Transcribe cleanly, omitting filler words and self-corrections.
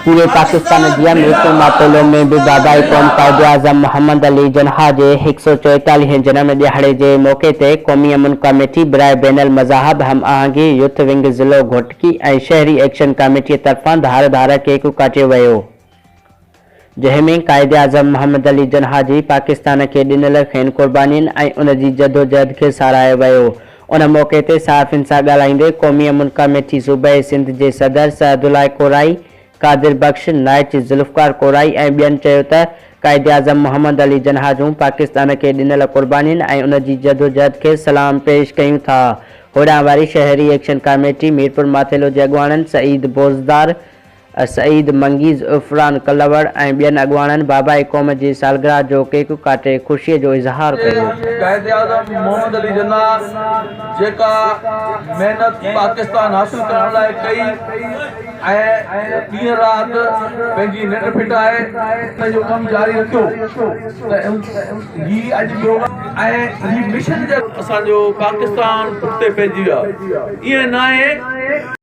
پوري پاڪستان جيان ميرپور ماٿيلو ۾ به بابائي قوم قائداعظم محمد علي جناح جي هڪ سئو چوئيتاليهين جنم ڏهاڙي جي موقعي تي قومي امن ڪاميٽي براء بين المذاهب هم آهنگي يوٿ ونگ ضلعو گهوٽڪي ۽ شهري ايڪشن ڪاميٽي طرفان ڌار ڌار ڪيڪ ڪاٽيو ويو. جنهن ۾ قائداعظم محمد علي جناح جي پاڪستان کي ڏنل کين قربانين ۽ ان جي جدوجهد کي ساراهيو ويو. ان موقعي تي صحافين سان ڳالهائيندي قومي امن ڪاميٽي صوبائي سنڌ جي صدر سعدالله ڪورائي، قادر بخش نائچ، ذوالفقار ڪورائي ۽ ٻين چيو ته قائداعظم محمد علي جناح جون پاڪستان کي ڏنل قربانين ۽ ان جي جدوجهد کي سلام پيش ڪيون ٿا. هوڏانهن واري شهري ايڪشن ڪاميٽي ميرپور ماٿيلو جي اڳواڻن سعيد بوزدار، سعيد منگي، ذوالفران ڪلوڙ ۽ ٻين اڳواڻن بابائي قوم جي سالگرهه جو ڪيڪ ڪاٽي خوشي جو اظهار ڪيو. قائداعظم محمد علي جناح جيڪا محنت پاڪستان حاصل ڪرڻ لاء ڪئي ۽ ڏينهن رات پنهنجي ننڊ ڦٽائي پنهنجو ڪم جاري رکيو ته هي اڄ ٻيو ۽ هي مشن جي اسان جو پاڪستان پٺتي پئجي ويو آهي ائين ناهي.